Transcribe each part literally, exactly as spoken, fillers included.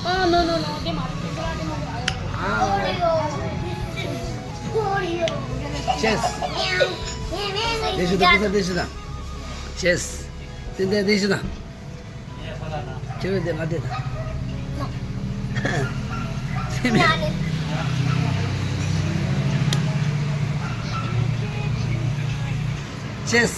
Oh, no, no, no, དེ་མ་རེད། དེ་ཚོ་ལ་དེ་མ་རེད། Oreo. Oreo. Chess. དེ་ཞུ་དང་། ཁུ་སང་དེ་ཞུ་དང་། Chess. དེ་དེ་དེ་ཞུ་དང་། ཁྱེད་རང་དེ་ང་དེ་དང་། དེ་མེད། Chess.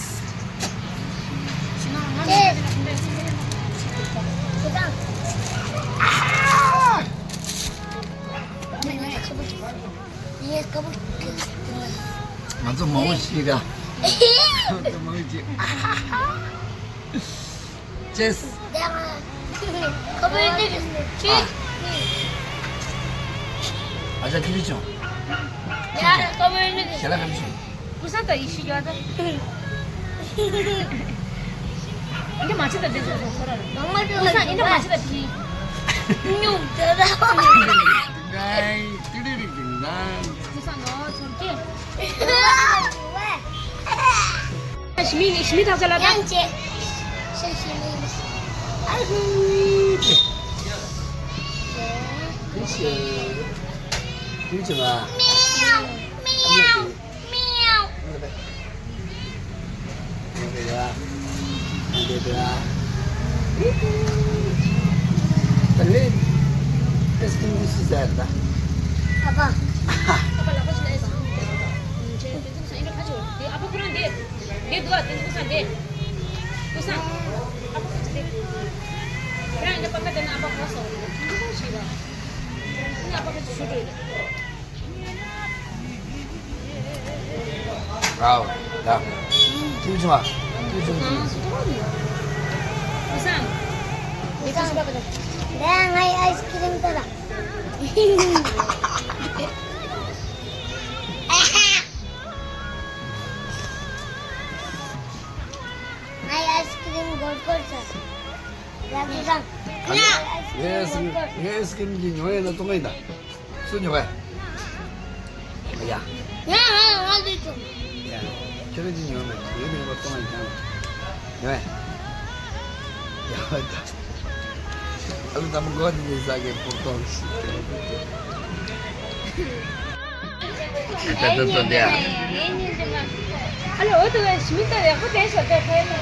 ང་ཚོ་མང་པོ་ཞིག་ག་ང་ཚོ་མང་པོ་ཞིག Chess. ཁོ་བོས་འདི་ཁྱོད། ཨ་ཅག་ཁྱེད་ཀྱིས་བྱུང་། ཡ་ཁོ་བོས་འདི་ཞལ་ལག་ག་རེ་བྱུང་། ཀུ་སང་ད་ཡི་ཤི་ཡོད་ད། འདི་མ་ཅི་ད་འདི་ཚོ་ཚོ་ར། ནང་མ་ཀུ་སང་འདི་མ་ཅི་ད་ཕི། ཉུང་ད་ད། ཀུ་སང་ནོ་ཚོར་གྱི། ཞི་མི་ཞི་མི་ཐག་ཆ་ལ་ད། ཡང་ཅེ། ཞི་ཞི་མི། ཨ་ཧུ། ཏུ་ཆེ། ཏུ་ཆེ་མ། མེའོ། མེའོ། མེའོ། ད་ནི་ཨེ་སི་ཀི་རིམ་འདི་སུས་ཟ་ཡ་རེད་ད། ཨ་ཕ། ཨ་ཕ་ལག་པ་ཞིག་ལ་ཨེ་སི་ཀི་རིམ་སྟེར་རོགས་གནང་། ཨ་ཕ་ཁོ་རང་འདི། འདི་འདུག་ཨ། དེ་ཚོ་ཀུ་སང་འདི། ཀུ་སང་། ཨ་ཕ་ཁོ་ཚོ་འདི། ཁྱེད་རང་འདི་པ་ཁ་དེ་ན་ཨ་ཕ་ཁོ་སོ། ཁྱེད་རང་ཞིག་ལ། ཨ་ཕ་ཁོ་ཚོ་ཞུ་འགྲོ་ཡོད། ཨའོ། ད། ཐུག་བྱུང་ཨ། ཐུག་བྱུང་། ཨ་སུ་ཐོག་ནས། ཀུ་སང་། འདི་ཀུ་སང་པ་ཁ་དེ། ད་ང་ཡི་ཨའི་སི་ཀི་རིམ་ད་ད། ངའི་ཨའི་སི་ཀི་རིམ་སྒོར་སྒོར་ཟ། ཡ་ཀུ་སང་། ངའི་ཨའི་སི་ཀི་རིམ་སྒོར་སྒོར། ངའི་ཨའི་སི་ཀི་རིམ་གྱི་ཉོ་ཡས་ལ་གཏོང་གི་ཡིན་ད། སུ་ཉོ་ག་ཡ། ཡ་ང་ང་ང་འདི་བྱུང་། ཡ། ཁྱོད་རང་གཅིག་ཉོ་མེད། ངའི་མིང་པ་གཏོང་ཡིན་ཀྱང་། ཉོ་ཡ། ཡ་ད། ཨ་ལུ་དམ་པ་གོ་དེ་ནས་ཟ་གི་ཕོག་ཐོག་ཞིག་ད་ད་ད་ད། ཨ་ལོ་འོ་དུ་བས་ཞི་མི་ལྟ་བས་ཁོ་དེ་ཤོད་དེ་ཕེ་ལོ།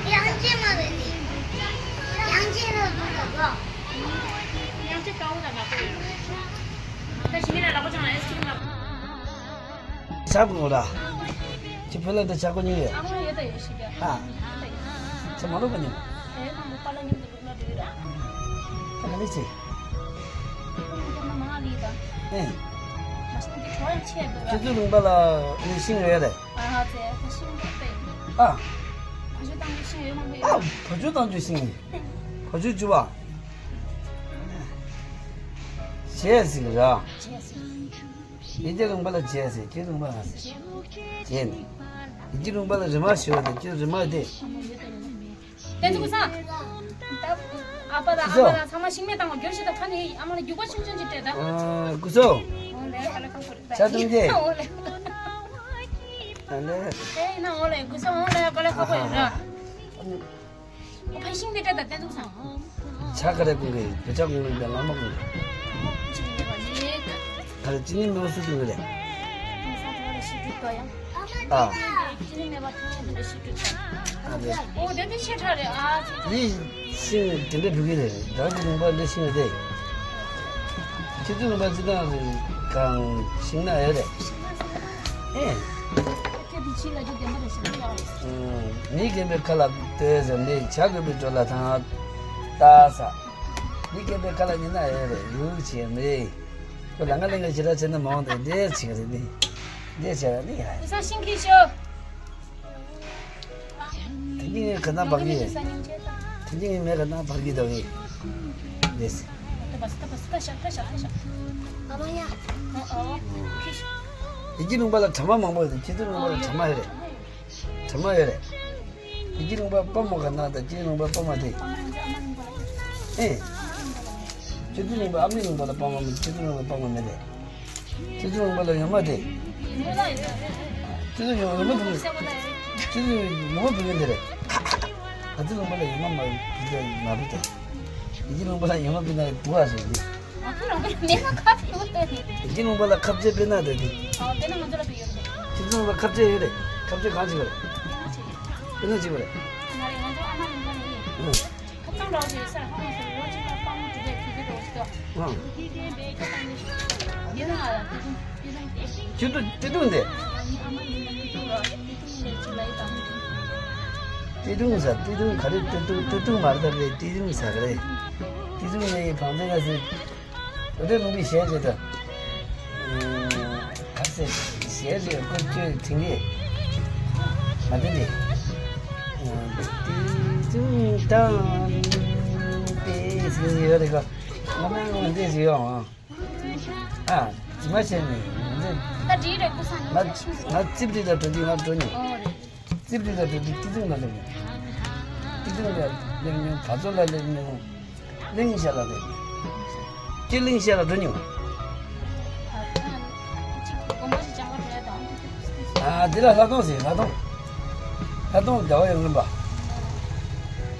ཡང་ཅི་མ་རེད། ཡང་ཅི་ལ་དུ་ལ་གོ། ཡང་ཅི་ཀའོ་ད་མ་གོ་ཡོད། ད་ཞི་མི་ལ་ལག་པ་བཅངས་ལ་ཨེ་སི་ཀི་རིམ་ལ། ཆག་གོ་ར། ཁྱི་ཕོ་ལ་འདི་ཆག་གོ་ཉིན་ཡོད། ཨ་ཁོ་ཡོད་ད་ཡོད་ཤི་ག་ཨ། ཁྱི་མ་ལོ་ག་ཉིན། ཨེ་ཁོང་གི་པ་ལ་ཉིན་དུ་ལུག་ལ་འདྲི་ར། ད་ག་ནི་ཆེ། ཁོང་གི་མ་མ་ལི་ད། ཨེ། མ་སྟོན་གྱི་གྲོ་ཡང་ཆེ་འདུག་ར། ཁྱི་ཚོ་ལུང་པ་ལ་ནི་ཤིང་ཡོད་རེད། ཨ་ཧ་ཚེ་ཁོ་ཤིང་འདུག་ཏེ། ཨ། བ་ཕྱུགས་བཏང་རྒྱུ་ཤིང་ཡོད་མང་པོ་ཡོད། ཨ། བ་ཕྱུགས་བཏང་རྒྱུ་ཤིང་། བ་ཕྱུགས་བཅུ་བ། བྱས་ཟིག་ར། བྱས་ཟིག་ཡི་གེ་ལུང་པ་ལ་བྱས་ཟིག་ཁྱེད་ལུང་པ་ལ་ཟིག་བྱས་ནས། ཡི་གེ་ལུང་པ་ལ་རི་མ་ཞུ་བ་དང་ཁྱེད་རི་མ་དེ། ཨ་མ་ཡོད་དེ་ཡོད་མེད། བསྟན་འཛིན་ཀུན་བཟང་། ཨ་ཕ་དང་ཨ་མ་དང་ཚང་མ་ཤིང་མེད་བཏང་བ་རྒྱུགས་ཤིག་དང་ཁ་ནས་ཨ་མ་ལ་རྒྱུག་པ་ཆུང་ཆུང་ཅིག་སྤྲད་ད། ཨ། ཀུན་བཟང་། འོ་ལེ་ག་ལེ་ཁ་ཁོ་རེད་ད། ཆ་ཐུང་ཅེ། འོ་ལེ། ཨ་ལེ། ཨེ་ཡིན་ན་འོ་ལེ་ཀུན་བཟང་འོ་ལེ་ག་ལེ་ཁ་ཁོ་ཡིན་ད། ཨ་ཕ་ཤིང་མེད་སྤྲད་ད་བསྟན་འཛིན་ཀུན་བཟང་། ཆ་ག་རེ་ཀུན་གི་བེ་ཆ་ཀུན་གི་ལ་མ་ཀུན་གི། ཅི་ཡིན་པ་ལེ། ག་རེ་ཅི་ནི་མེ་སུ་ཀུན་གི་རེད། ཨ། ཨ་རེད། འོ་དེ་འདྲ་ཆེ་དྲགས་རེད་ཨ། འདི་ཤིང་དེ་འདྲ་འབུད་ཀྱི་རེད། རང་གི་ལུང་པ་འདི་ཤིང་རེད། ཁྱེད་ཚོའི་ལུང་པ་ཅི་ལྟར་རེད་གང་ཤིང་ནགས་ཡོད་རེད། ཨེ། མི་རྒན་པའི་ཁ་ལ་ལྟོས་ཟེར་ནས་བྱ་རྒོད་པའི་བྲོ་ལ་ཐང་ལྟ་ས། མི་རྒན་པའི་ཁ་ལ་ཉན་ན་ཡོད་རེད་ཡུག་བྱེད་མི། ཁོ་ལ་ང་ལེན་ག་ཞེ་དྲག་བྱས་ན་མ་འོང་དེ་འདྲས་བྱེད་གི་རེད་ནི། འདྲས་བྱས་ལ་ནི་ཡ། ས་ཤིང་ཁྱི་ཤོ། དེ་གཉིས་ངས་ག་ན་བར་གི་ཡིན། དེ་གཉིས་ངས་མེད་ག་ན་བར་གི་འདུག་གི། རེད། དེ་གྱི་ལུང་པ་ལ་གྲ་མ་མང་པོ་ཡོད་དེ་ཁྱེད་ཚོའི་ལུང་པ་ལ་གྲ་མ་ཡོད་རེད། གྲ་མ་ཡོད་རེད། དེ་གྱི་ལུང་པ་སྤོ་མོ་ག་ན་དང་ཁྱེད་ལུང་པ་སྤོ་མ་དེ། ཨེ། ཁྱེད་ཚོའི་ལུང་པ་ཨ་མའི་ལུང་པ་ལ་སྤོ་མ་མེད་ཁྱེད་ཚོའི་ལུང་པ་སྤོ་མ་མེད་རེད། ཁྱེད་ཚོའི་ལུང་པ་ལ་ཡོད་མ་དེ། ཁྱེད་ཚོ་ཡོད་མ་བུ། ཁྱེད་ཚོ་ཡོད་མ་བུ་ཡོད་དེ་རེད། ང་ཚོའི་ལུང་པ་ལ་ཡོད་མ་མ་བུ་དེ་མ་བུ་དེ། ཡིད་བཞིན་ལུང་པ་ལ་ཡོང་བ་དཔེར་ན་དུ་བ་ཞིག་རེད། ང་ཚོ་རང་གི་མེད་ན་ཁ་ཕྱོགས་ཏེ་རེད། ཡིད་བཞིན་ལུང་པ་ལ་ཁ་ཕྱེ་དཔེར་ན་དེ་རེད། ཨ་དཔེར་ན་ང་ཚོ་ལ་དཔེ་ཡོད་རེད། ཁྱེད་ཚོ་ལ་ཁ་ཕྱེ་ཡོད་རེད། ཁ་ཕྱེ་གང་ཞིག་རེད། དཔེར་ན་ཅིག་རེད། ང་རེད། ང་ཚོ་ཨ་མ་ལུང་པ་ནས་ཡིན། ཨང་། ཁ་སང་རང་ཞིག་སར་ཧང་སོང་ལོ་གཅིག་ལ་སྤང་མོ་གྲུ་པའི་གྲུ་གུ་རོ་ཞིག་ཏོ། ཨང་། འདི་ན་ཨ་ཏི་ཏུང་ཏི་ཏུང་ཏེ། ཅི་ཏུ་ཏི་ཏུང་ཏེ། ཨ་མ་ལུང་པ་ཏི་ཏུང་རོ་ཏི་ཏུང་ལེ་ཅི་ལ་ཡི་དང་། ཏི་ཏུང་ཟ་ཏི་ཏུང་ག་རེ་ཏི་ཏུང་ཏི་ཏུང་མ་རེད་ད་རེད། ཏི་ཏུང་ཟ་ག་རེད། ཏི་ཏུང་ལེ་ཡི་བང་ཚེ་ལ་ཟེར། འོ་དེ་ལུང་པའི་གཞས་རེད་ད། ག་ཚེ་གཞས་རེད་ཀོ་ཅོས་དྲིན་གྱིས། མ་དེ་འདྲས། ཏི་ཏུང་ཏང་ཏེ་ཟེར་ཡོད་རེད་ཀ། ང་མ་ང་འདྲས་ཟེར་ཡོད་ཨང་། ཨ། ཇི་མ་བྱས་ནས་ང་ཚོས། ད་འདྲི་རེད་ཀུ་སང་ང་ང་རྩིབ་རི་ལ་འགྲོ་དུས་ང་འགྲོ་མྱོང་། ཨོ་རེད། རྩིབ་རི་ལ་འགྲོ་དུས་ཏི་ཏུང་ལ་སླེབས་མྱོང་། ཏི་ཏུང་ལ་སླེབས་མྱོང་། བ་ཚོ་ལ་སླེབས་མྱོང་། གླིང་ཤ་ལ་སླེབས་མྱོང་། ཁྱེད་གླིང་ཤ་ལ་འགྲོ་མྱོང་། ཨ་འདི་ལ་ལྷ་སྡོང་ཟེར། ལྷ་སྡོང་། ལྷ་སྡོང་རྒྱལ་བ་ཡང་དགོན་པ།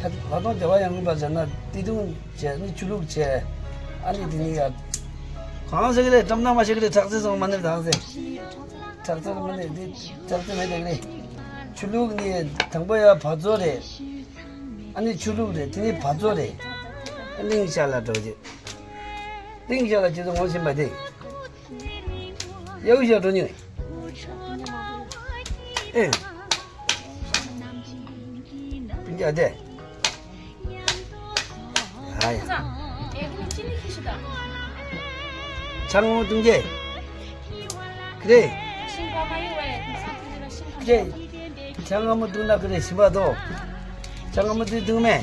ལྷ་སྡོང་རྒྱལ་བ་ཡང་དགོན་པ་ཟེར་ན་ཏི་ཏུང་། བྱས་ནི་ཆུ་ལུག་བྱས། ཨ་ནི་དེ་ནི་ཡ། གང་ཟེར་གི་རེད། བཀྲམ་སྟངས་མ་ཤེས་གི་རེད། ཁྲག་རྩི་སོང་མ་ནི་དང་ཟེར། ཁྲག་རྩི་མ་ནི་དེ་ཁྲག་རྩི་མེད་དེ་གི་རེད། ཆུ་ལུག་ནི་དང་པོ་ཡ་བ་ཚོ་རེད། ཨ་ནི་ཆུ་ལུག་རེད། དེ་ནི་བ་ཚོ་རེད། གླིང་ཤ་ལ་འགྲོ་རྒྱུ། གླིང་ཤ་ལ་ཁྱེད་ཚོ་ངོ་ཤེས་པ་དེ། ཡའུ་ཤ་འགྲོ་ཉུང་། ཨེ། སྤུན་ཀྱག་དེ། ཨ་ཡ། ཆང་འཐུང་རྒྱུ། ཀི་རེ། ཀི་རེ། ཆང་སྔ་མོ་འཐུང་ན་ཀི་རེ་ཞིམ་པ་དོ། ཆང་སྔ་མོ་འཐུང་འཐུང་མེད།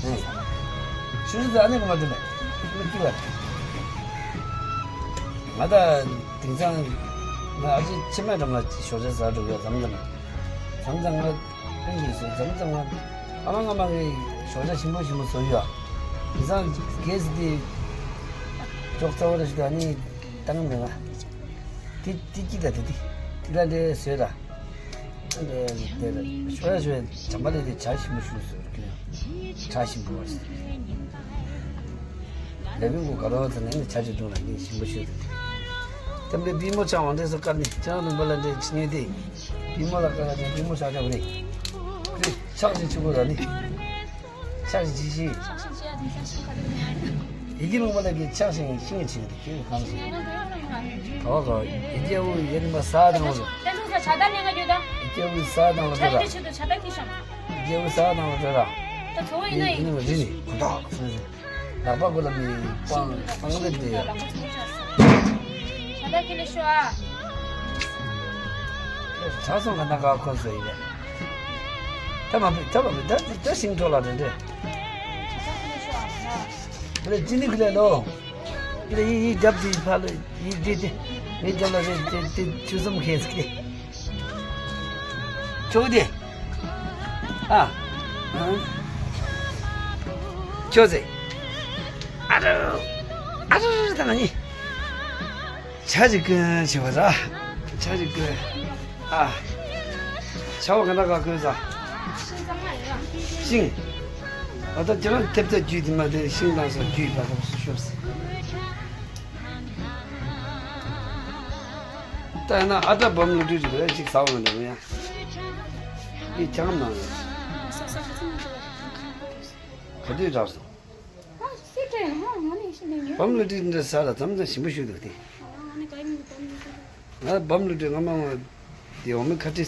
ཨེ། ཆུ་རི་ཟ་ནི་གོ་མ་འཐུང་མེད། མི་སྐྱིད་པ། ང་ད་དེང་སང་ང་ཨ་ཅེ་ཕྱི་མ་འགྲམ་ལ་ཞོགས་ཇ་ཟ་འགྲོ་གི་ཡ། མཚམས་མཚམས་ལ། མཚམས་མཚམས་ང་སྤུན་གྱིས་ཟེར། མཚམས་མཚམས་ང་ཨ་མ་ང་མ་གི་ཞོགས་ཇ་ཞིམ་པོ་ཞིམ་པོ་བཟོ་ཡོད། དེང་སང་གེ་སི་དེ་ཅོག་ཙེ་བོ་རེ་ཞིག་ད་ནི་བཏང་མེད་ང་། དེ་དེ་སྐྱིད་ད་དེ་དེ་དེ་ལ་འདྲེ་བཟོས་ར། འདྲེ་འདྲེ་ཞོགས་ཇ་ཞོགས་ཇ་བྱམས་པ་ལས་དེ་ཇ་ཞིམ་པོ་ཞིག་བཟོས་ར་ཁྱོད་ཡང་ཇ་ཞིམ་པོ་བ་ཟེར། ལས་བུན་གོ་ག་རོ་ཚ་ནས་ནི་ཆ་ཆུ་བཏུང་ལ་ནི་ཞིམ་པོ་ཤོད་དེ། དེ་འདྲའི་པུས་མོ་ཆང་བང་འདྲེས་སུ་བཀར་ནས་ཅང་ལུང་པ་ལ་འདྲེ་ཆི་ཉོས་ཏེ། པུས་མོ་ལ་བཀར་ནས་པུས་མོ་ཆག་ཆག་རེད། དེ་ཆག་ཞིང་ཆུ་བོ་ལ་ནི། ཆག་ཞིང་ཆི་ཤི། ཡི་གེ་ལུང་པ་ལ་གི་ཆག་ཞིང་ཤིང་ཆི་གི་ཁྱོད་གང་ཞིག་ཨོ་ཧོ། ཡི་གེ་འུ་ཡིན་པ་ས་དང་ལ། དེ་ཚོ་ས་ཆ་ད་ཉེ་ག་ཡོད་ད། ཡི་གེ་འུ་ས་དང་ལ་ཆ་འགྲོ་ཡི་ར། ཆེད་དུ་ཆ་ད་ཁྱི་ཤམ། ཡི་གེ་འུ་ས་དང་ལ་འགྲོ་ར། ད་ཚོ་ཡིན་ན་ཡིན། ཡིན་ནི་མ་རི་ནི་གུ་དག་སོང་ཟེར། ལག་པ་གུ་ལ་མི་སྤང་སྤང་ལེབ་དེ་ཡོད། ད་ལྟ་ཁྱེད་ལ་ཤོག་ཨ། གྲྭ་ཚང་ག་ན་ག་ཁོ་སོ་ཡི་རེད། ད་མ་བི་ད་མ་བི་ད་ད་ཤིང་ཐོག་ལ་རེད་རེད། ད་ལྟ་ཁྱེད་ལ་ཤོག་ཨ། ཁྱེད་ལ་ཅི་ནི་ཁུ་ལེ་ལོ། ཁྱེད་ལ་ཡི་ཡི་རྒྱབ་དེ་ཕ་ལ་ཡི་དེ་དེ་མི་རྒྱབ་ལ་རེད་དེ་དེ་ཆུ་སུམ་ཁེས་ཀི། ཁྱོད་དེ། ཨ། ཨ། ཁྱོད་ཟེ། ཨ་རུ། ཨ་རུ་ད་ང་ནི། ཆ་ཅིག་ཀུན་ཞེས་པ་ར། ཆ་ཅིག་ཀུན། ཨ། ཆ་བ་ག་ན་ག་ཀུན་ཟ། ཤིང་། ཨ་ད་ཁྱེད་རང་ཐེབས་རྩ་རྒྱུད་དེ་མ་དེ་ཤིང་དང་སོགས་རྒྱུད་པ་ག་སོ་ཤོབ་སེ། ད་ཡིན་ན་ཨ་ད་བམ་ལུ་ཏུ་ཅིག་རེ་ཅིག་ཟ་བ་མི་འདུག་ཡ། ཡི་ཆང་ནང་ཡ། ག་དུས་རག་སོང་། བམ་ལུ་ཏུ་འདི་ཟ་ལ་ཙམ་ཙམ་ཞིམ་པོ་ཞུ་འདུག་དེ། ང་བམ་ལུ་ཏུ་ང་མ་ངོ་དེ་འོ་མི་ཁ་ཏི་